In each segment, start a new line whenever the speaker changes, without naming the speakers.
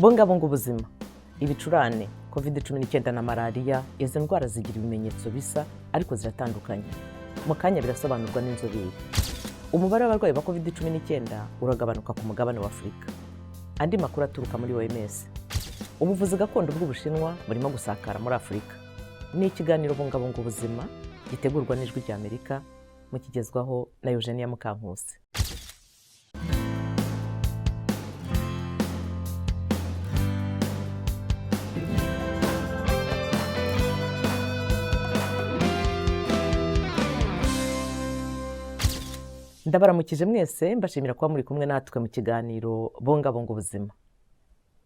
Bungabunga ubuzima. Ibicurane, COVID-19 na malariya, izi ndwara zigira ibimenyetso bisa ariko ziratandukanye. Mu kanya birasobanurwa n'inzobere. Umubare w'abarwayi ba COVID-19 uragabanuka ku mugabane wa Afurika. Andi makuru aturuka muri OMS. Ubuvuzi gakondo bw'Ubushinwa burimo gusakara muri Afurika. Ni ikiganiro Bungabunga Ubuzima gitegurwa n'Ijwi ry'Amerika, mukigezwaho na Eugenia Mukankusi. Ndabaramukije mwese, mbashimira kuba muri kumwe natwe mu kiganiro Bungabunga Ubuzima.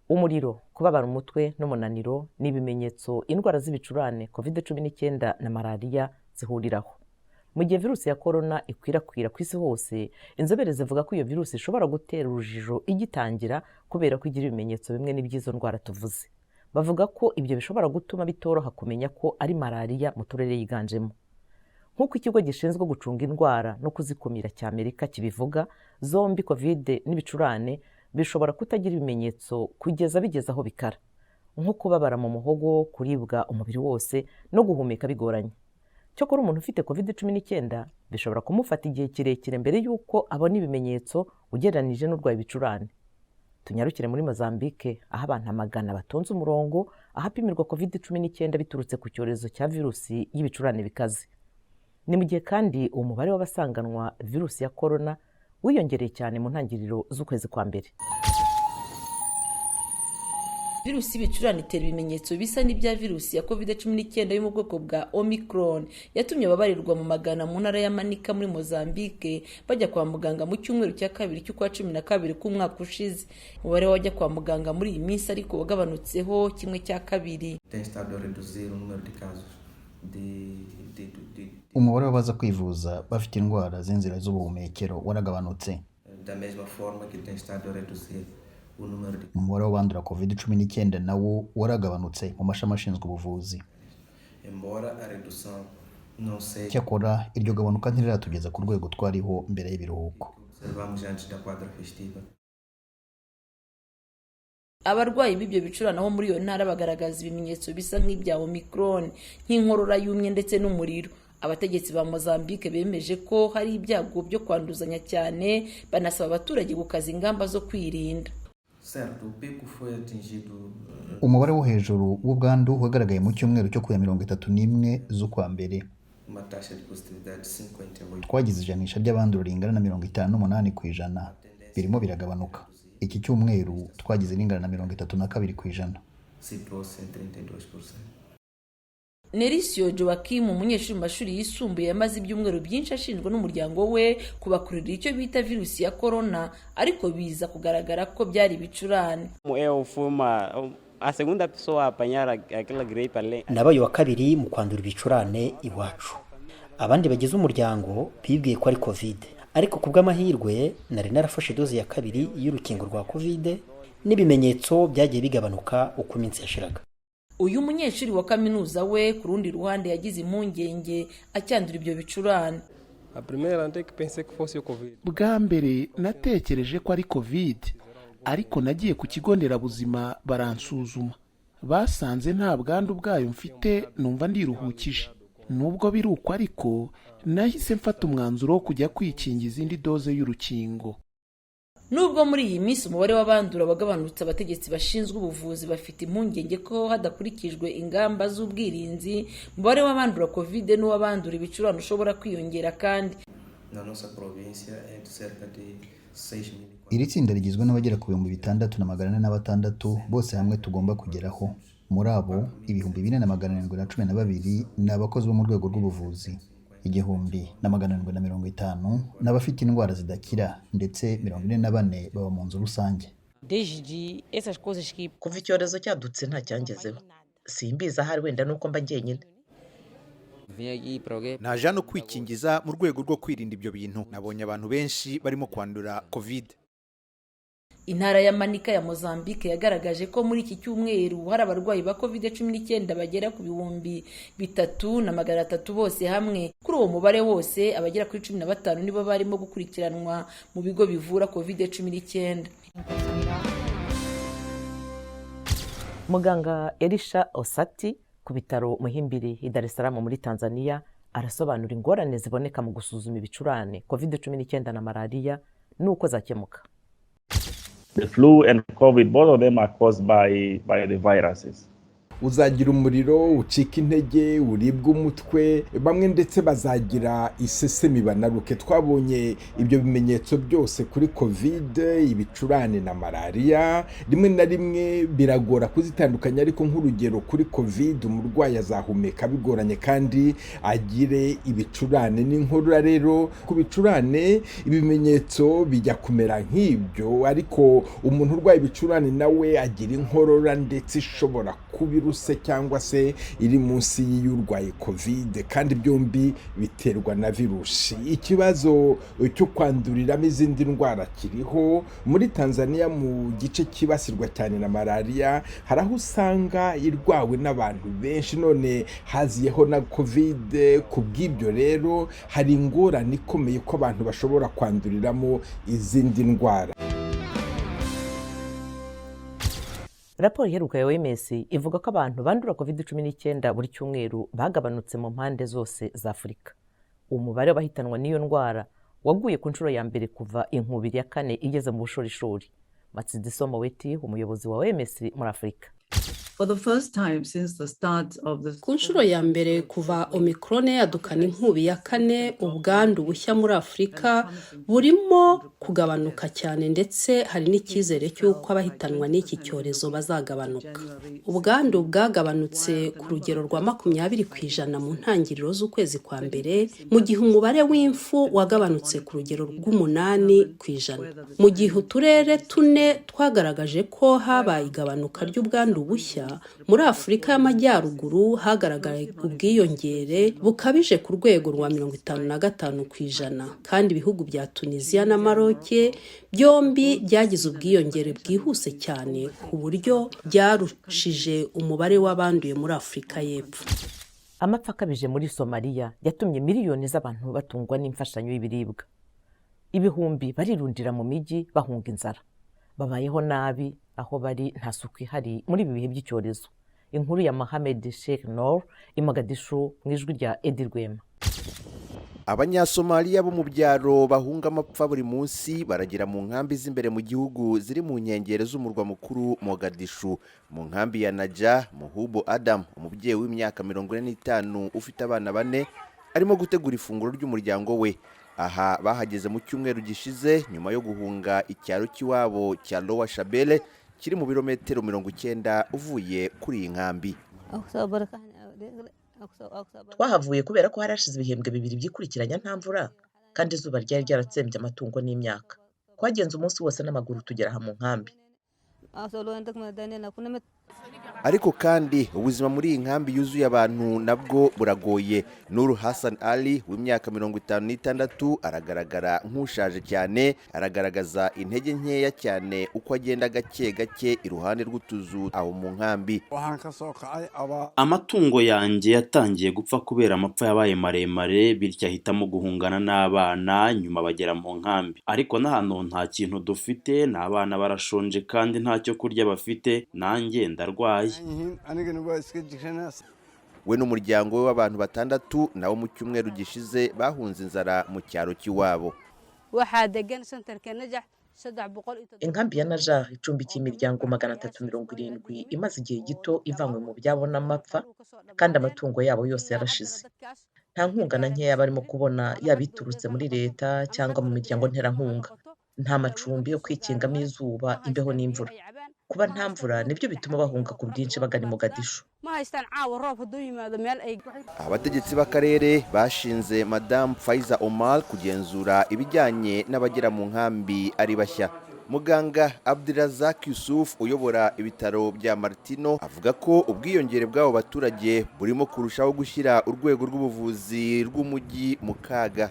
Umuriro, kubabara umutwe n'umunaniro ni ibimenyetso indwara z'ibicurane, COVID-19 na malariya zihuriraho. Mu gihe virusi ya korona ikwirakwira ku isi hose, inzobere zivuga ko iyo virusi ishobora gutera urujijo igitangira kubera ko igira ibimenyetso bimwe n'iby'izo ndwara tuvuze. Bavuga ko ibyo bishobora gutuma bitoroha kumenya ko ari malariya mu turere yiganjemo. Nk'uko ikigo gishinzwe gucunga indwara no kuzikumira cya Amerika kibivuga, zombi COVID n'ibicurane bishobora kutagira ibimenyetso kugeza bigeze aho bikara, nko kubabara mu muhogo, kuribwa umubiri wose no guhumeka bigoranye. Cyokora umuntu ufite COVID-19 bishobora kumufata igihe kirekire mbere y'uko abona ibimenyetso ugereranije n'urwaye ibicurane. Tunyarukire muri Mozambique, aho abantu amagana batonze umurongo ahapimirwa COVID-19 biturutse ku cyorezo cya virusi y'ibicurane bikaze. Ni mu gihe kandi umubare w'abasanganwa virusi ya korona wiyongereye cyane mu ntangiriro z'ukwezi kwa mbere.
Virusi y'ibicurane itera ibimenyetso bisa n'ibya virusi ya COVID-19 yo mu bwoko bwa Omicron, yatumye ababarirwa mu magana mu ntara ya Manica muri Mozambique bajya kwa muganga mu cyumweru cya kabiri cy'ukwa 12 k'umwaka ushize. Umubare w'abajya kwa muganga muri iyi minsi ariko wagabanutseho 1/2.
Tem estado a reduzir o número de casos de, de, de,
Umubare w'abaza kwivuza bafite indwara z'inzira z'ubuhumekero waragabanutse.
Da mesma forma que tem estado a reduzir o número de
Umubare w'abandura COVID-19 nawo waragabanutse mu mashami ashinzwe ubuvuzi.
Embora a redução não seja
Cyakora iryo gabanuka ntiriratugeza ku rwego twariho mbere y'ibiruhuko.
Observamos antes da quadra festiva.
Abarwayi b'ibyo bicurane aho muri iyo ntara bagaragaza ibimenyetso bisa nk'ibya Omicron, nk'inkorora yumye ndetse n'umuriro. Abategetsi ba Mozambique bemeje ko hari ibyago byo kwanduzanya cyane, banasaba abaturage gukaza ingamba zo kwirinda.
Certo, o pico foi atingido
Umubare wo hejuru w'ubwandu wagaragaye mu cyumweru cyo ku ya 31 z'ukwa mbere.
Uma taxa de positividade de 58.
Twagize ijanisha ry'abandura ringana na 58%, birimo biragabanuka. Iki cyumweru twagize ringana na 32%.
Situou-se em 32%.
Nerisio Joaquim, umunyeshuri mu mashuri yisumbuye, yamaze ibyumweru byinshi ashinjwa n'umuryango we kubakururira icyo bita virusi ya korona, ariko biza kugaragara ko byari ibicurane.
Eu fui uma, a segunda pessoa a apanhar aquela gripe ali.
Nabaye uwa kabiri mu kwandura ibicurane iwacu. Abandi bagize umuryango bibwiye ko ari COVID, ariko ku bw'amahirwe nari narafashe doze ya kabiri y'urukingo rwa COVID, n'ibimenyetso byagiye bigabanuka uko iminsi yashiraga.
Uyu munyeshuri wa kaminuza we ku rundi ruhande yagize impungenge acyandura ibyo bicurane.
A primeira até que pensei que fosse o Covid.
Bwa mbere natekereje ko ari COVID, ariko nagiye ku kigo nderabuzima baransuzuma, basanze nta bwandu bwayo mfite, numva ndiruhukije. Nubwo biri uko ariko, nahise mfata umwanzuro wo kujya kwikingiza indi doze y'urukingo.
Nubwo muri iyi minsi umubare w'abandura wagabanutse, abategetsi bashinzwe ubuvuzi bafite impungenge ko hadakurikijwe ingamba z'ubwirinzi, umubare w'abandura COVID n'uw'abandura ibicurane ushobora kwiyongera kandi.
Na nossa província é de cerca de 6 mil.
Iri tsinda rigizwe n'abagera ku 6406 bose hamwe tugomba kugeraho. Muri abo, 4712 ni abakozi bo mu rwego rw'ubuvuzi, 1750 ni abafite indwara zidakira, ndetse 44 baba mu nzu rusange.
Desde essas coisas que
Kuva icyorezo cyadutse ntacyangezeho. Simbizi, ahari wenda nuko mba njyenyine.
Vim aqui para o quê?
Naje hano kwikingiza mu rwego rwo kwirinda ibyo bintu. Nabonye abantu benshi barimo kwandura COVID.
Intara ya Manica ya Mozambique yagaragaje ko muri iki cyumweru hari abarwayi ba COVID-19 bagera ku 3300 bose hamwe. Kuri uwo mubare wose, abagera kuri 15 nibo barimo gukurikiranwa mu bigo bivura COVID-19.
Muganga Elisha Osati ku bitaro Muhimbili i Dar es Salaam muri Tanzania arasobanura ingorane ziboneka mu gusuzuma ibicurane, COVID-19 na malariya n'uko zakemuka.
The flu and COVID, both of them are caused by the viruses.
Uzagira umuriro, ucika intege, uribwa umutwe, bamwe ndetse bazagira isesemi, banaruke. Twabonye ibyo bimenyetso byose kuri COVID, ibicurane na malariya. Rimwe na rimwe biragora kuzitandukanya, ariko nk'urugero kuri COVID umurwayi azahumeka bigoranye kandi agire ibicurane n'inkorora. Rero ku bicurane ibimenyetso bijya kumera nk'ibyo, ariko umuntu urwaye ibicurane nawe agira inkorora ndetse ishobora kuba iruse cyangwa se iri munsi y'urwaye COVID, kandi byombi biterwa na virusi. Ikibazo cyo kwanduriramo izindi ndwara kiriho muri Tanzania, mu gice cyibasirwa cyane na malariya. Hari aho usanga irwawe n'abantu benshi, none haziyeho na COVID. Ku bw'ibyo rero hari ingorane ikomeye ko abantu bashobora kwanduriramo izindi ndwara.
Raporo iheruka ya OMS ivuga ko abantu bandura COVID-19 buri cyumweru bagabanutse mu mpande zose za Afurika. Umubare w'abahitanwa n'iyo ndwara waguye ku nshuro ya mbere kuva inkubiri ya kane igeze mu bushorishori. Matshidiso Moeti, umuyobozi wa OMS muri Afurika.
Ku nshuro ya mbere kuva Omicron yadukana inkubi ya kane, ubwandu bushya muri Afurika burimo kugabanuka cyane, ndetse hari n'icyizere cy'uko abahitanwa n'iki cyorezo bazagabanuka. Ubwandu bwagabanutse ku rugero rwa 20% mu ntangiriro z'ukwezi kwa mbere, mu gihe umubare w'imfu wagabanutse ku rugero rw'8%. Mu gihe uturere tune twagaragaje ko habaye igabanuka ry'ubwandu bushya, muri Afurika y'Amajyaruguru hagaragaye ubwiyongere bukabije ku rwego rwa 55%, kandi ibihugu bya Tunisia na Maroc byombi byagize ubwiyongere bwihuse cyane ku buryo byarushije umubare w'abanduye muri Afurika y'Epfo.
Amapfa akabije muri Somaliya yatumye miliyoni z'abantu batungwa n'imfashanyo y'ibiribwa. Ibihumbi barirundira mu mijyi bahunga inzara. Babayeho nabi aho bari, nta suku ihari muri ibi bihe by'icyorezo. Inkuru ya Mohamed Sheikh Noor i Mogadishu mu ijwi rya Edi Rwema.
Abanyasomaliya bo mu byaro bahunga amapfa buri munsi baragera mu nkambi z'imbere mu gihugu ziri mu nkengero z'umurwa mukuru Mogadishu. Mu nkambi ya Naja, Muhubo Adam, umubyeyi w'imyaka 45 ufite abana bane, arimo gutegura ifunguro ry'umuryango we. Aha bahageze mu cyumweru gishize nyuma yo guhunga icyaro cy'iwabo cya Lower Shabelle kiri mu birometero 90 uvuye kuri iyi nkambi.
Twahavuye kubera ko hari hashize ibihembwe bibiri byikurikiranya nta mvura, kandi izuba ryari ryaratsembye amatungo n'imyaka. Twagenze umunsi wose n'amaguru tugera aha mu nkambi.
Ariko kandi ubuzima muri iyi nkambi yuzuye abantu nabwo buragoye. Nuru Hassan Ali w'imyaka 56 aragaragara nk'ushaje cyane, aragaragaza intege nkeya cyane uko agenda gake gake iruhande rw'utuzu aho mu nkambi.
Amatungo yanjye yatangiye gupfa kubera amapfa yabaye maremare, bityo ahitamo guhungana n'abana, nyuma bagera mu nkambi. Ariko n'ahantu nta kintu dufite, n'abana barashonje kandi ntacyo kurya bafite, nanjye ndarwaye.
We n'umuryango we w'abantu batandatu nabo mu cyumweru gishize bahunze inzara mu cyaro cy'iwabo.
Inkambi ya Najar icumbikiye imiryango 370 imaze igihe gito ivanywe mu byabo n'amapfa, kandi amatungo yabo yose yarashize. Nta nkunga na nkeya barimo kubona, yaba iturutse muri leta cyangwa mu miryango nterankunga. Nta macumbi yo kwikingamo izuba, imbeho n'imvura. Kuba nta mvura nibyo bituma bahunga ku bwinshi bagana i Mogadishu.
Abategetsi b'akarere bashinze Madamu Faiza Omar kugenzura ibijyanye n'abagera mu nkambi ari bashya. Muganga Abdirazak Yusuf uyobora ibitaro bya Martino avuga ko ubwiyongere bw'abo baturage burimo kurushaho gushyira urwego rw'ubuvuzi rw'umujyi mu kaga.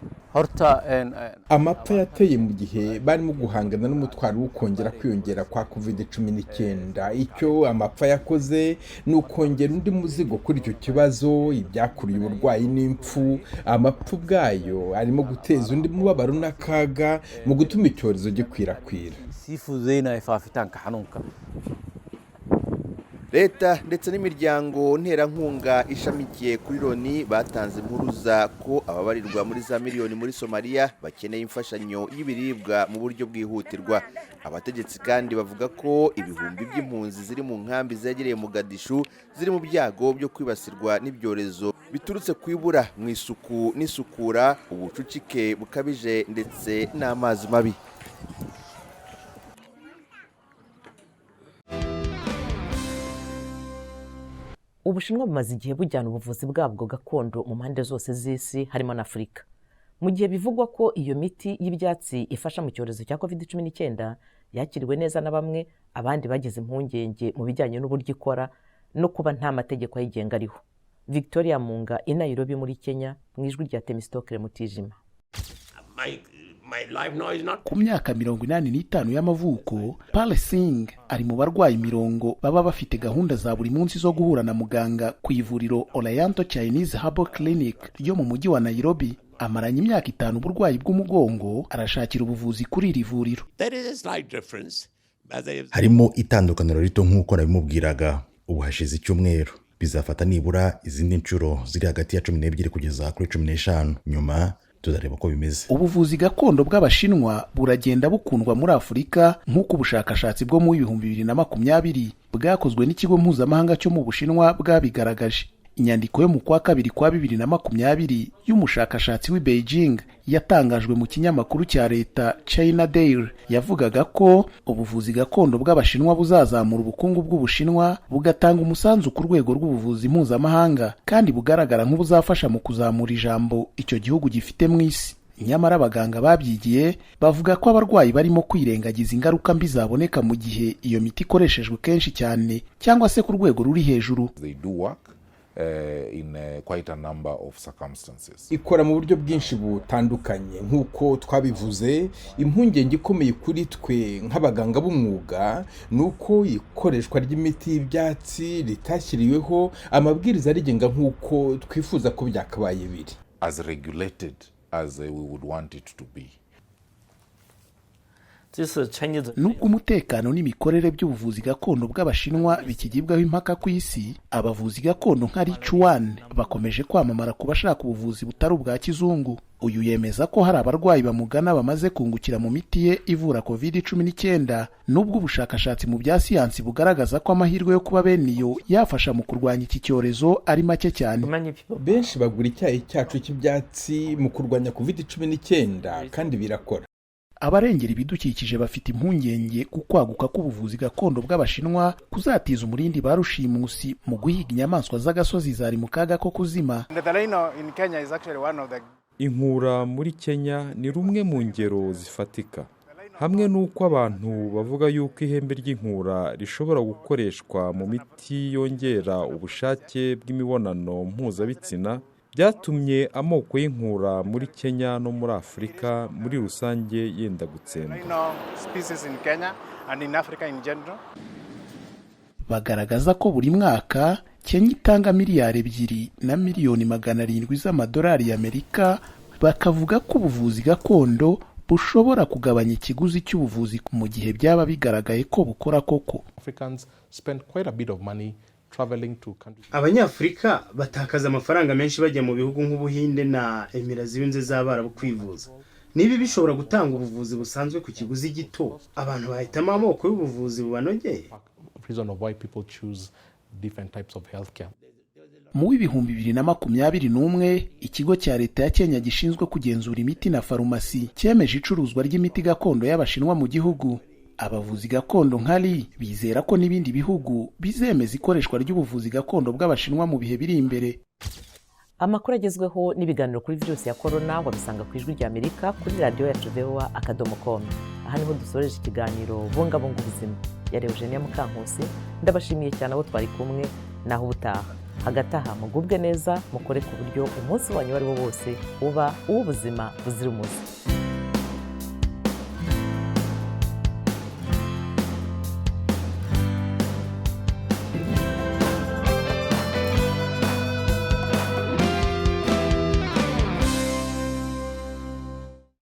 Amapfa yateye mu gihe barimo guhangana n'umutwaro wo kongera kwiyongera kwa COVID-19. Icyo amapfa yakoze ni ukongera undi muzigo kuri icyo kibazo, ibyakuriye uburwayi n'impfu. Amapfa ubwayo arimo guteza undi mubabaro n'akaga mu gutuma icyorezo gikwirakwira.
Leta ndetse n'imiryango nterankunga ishamikiye kuri Loni batanze impuruza ko ababarirwa muri za miliyoni muri Somaliya bakeneye imfashanyo y'ibiribwa mu buryo bwihutirwa. Abategetsi kandi bavuga ko ibihumbi by'impunzi ziri mu nkambi zegereye Mogadishu ziri mu byago byo kwibasirwa n'ibyorezo biturutse ku ibura mu isuku n'isukura, ubucucike bukabije ndetse n'amazi mabi.
Ubushinwa bumaze igihe bujyana ubuvuzi bwabwo gakondo mu mpande zose z'isi harimo na Afurika. Mu gihe bivugwa ko iyo miti y'ibyatsi ifasha mu cyorezo cya COVID-19 yakiriwe neza na bamwe, abandi bagize impungenge mu bijyanye n'uburyo ikora no kuba nta mategeko ayigenga ariho. Victoria Munga i Nairobi muri Kenya, mu ijwi rya Temistokle Mutijima.
Ku myaka 85 y'amavuko, Pal Singh ari mu barwayi mirongo baba bafite gahunda za buri munsi zo guhura na muganga ku ivuriro Oriental Chinese Herbal Clinic ryo mu mujyi wa Nairobi. Amaranye imyaka 5 uburwayi bw'umugongo, arashakira ubuvuzi kuri iri vuriro.
Harimo itandukaniro rito nk'uko nabimubwiraga, ubu hashize icyumweru. Bizafata nibura izindi nshuro ziri hagati ya 12 kugeza kuri 15, nyuma tuzareba uko bimeze.
Ubuvuzi gakondo bw'Abashinwa buragenda bukundwa muri Afurika, nk'uko ubushakashatsi bwo mu 2020 bwakozwe n'ikigo mpuzamahanga cyo mu Bushinwa bwabigaragaje. Inyandiko yo mu kwa kabiri kwa 2020 y'umushakashatsi w'i Beijing yatangajwe mu kinyamakuru cya leta China Daily yavugaga ko ubuvuzi gakondo bw'Abashinwa buzazamura ubukungu bw'Ubushinwa, bugatanga umusanzu ku rwego rw'ubuvuzi mpuzamahanga, kandi bugaragara nk'ubuzafasha mu kuzamura ijambo icyo gihugu gifite mu isi. Nyamara abaganga babyigiye bavuga ko abarwayi barimo kwirengagiza ingaruka mbi zaboneka mu gihe iyo miti ikoreshejwe kenshi cyane cyangwa se ku rwego ruri hejuru.
Ikora mu buryo bwinshi butandukanye nk'uko twabivuze. Impungenge ikomeye kuri twe nk'abaganga b'umwuga ni uko ikoreshwa ry'imiti y'ibyatsi ritashyiriweho amabwiriza arigenga nk'uko twifuza ko byakabaye biri.
As regulated as we would want it to be.
Nubwo umutekano n'imikorere by'ubuvuzi gakondo bw'Abashinwa bikigibwaho impaka ku isi, abavuzi gakondo nka Li Chuan bakomeje kwamamara ku bashaka ubuvuzi butari ubwa kizungu. Uyu yemeza ko hari abarwayi bamugana bamaze kungukira mu miti ye ivura COVID-19, nubwo ubushakashatsi mu bya siyansi bugaragaza ko amahirwe yo kuba bene iyo yafasha mu kurwanya iki cyorezo ari make cyane.
Benshi bagura icyayi cyacu cy'ibyatsi mu kurwanya COVID-19 kandi birakora.
Abarengera ibidukikije bafite impungenge ku kwaguka k'ubuvuzi gakondo bw'Abashinwa kuzatiza umurindi ba rushimusi mu guhiga inyamaswa z'agasozi zari mu kaga ko kuzima.
Inkura muri Kenya ni rumwe mu ngero zifatika, hamwe n'uko abantu bavuga yuko ihembe ry'inkura rishobora gukoreshwa mu miti yongera ubushake bw'imibonano mpuzabitsina. Byatumye amoko y'inkura muri Kenya no muri Afurika muri rusange yenda gutsembwa.
Bagaragaza ko buri mwaka Kenya itanga 2 700 miliyoni z'amadolari y'Amerika, bakavuga ko ubuvuzi gakondo bushobora kugabanya ikiguzi cy'ubuvuzi mu gihe byaba bigaragaye ko bukora koko.
Abanyafurika batakaza amafaranga menshi bajya mu bihugu nk'Ubuhinde na Emira Ziyunze z'Abarabu kwivuza. Niba bishobora gutanga ubuvuzi busanzwe ku kiguzi gito, abantu bahitamo amoko y'ubuvuzi bubanogeye.
Mu 2021, ikigo cya leta ya Kenya gishinzwe kugenzura imiti na farumasi cyemeje icuruzwa ry'imiti gakondo y'Abashinwa mu gihugu. Abavuzi gakondo nka Li bizera ko n'ibindi bihugu bizemeza ikoreshwa ry'ubuvuzi gakondo bw'Abashinwa mu bihe biri imbere.
Amakuru agezweho n'ibiganiro kuri virusi ya corona wabisanga ku Ijwi rya Amerika kuri radiyo yacu voa.com. Aha niho dusoreje ikiganiro Bungabunga Ubuzima. Yari Eugenia Mukankusi, ndabashimiye cyane abo twari kumwe, naho ubutaha. Hagati aha mugubwe neza, mukore ku buryo umunsi wanyu uwo ari wo wose uba uw'ubuzima buzira umuze.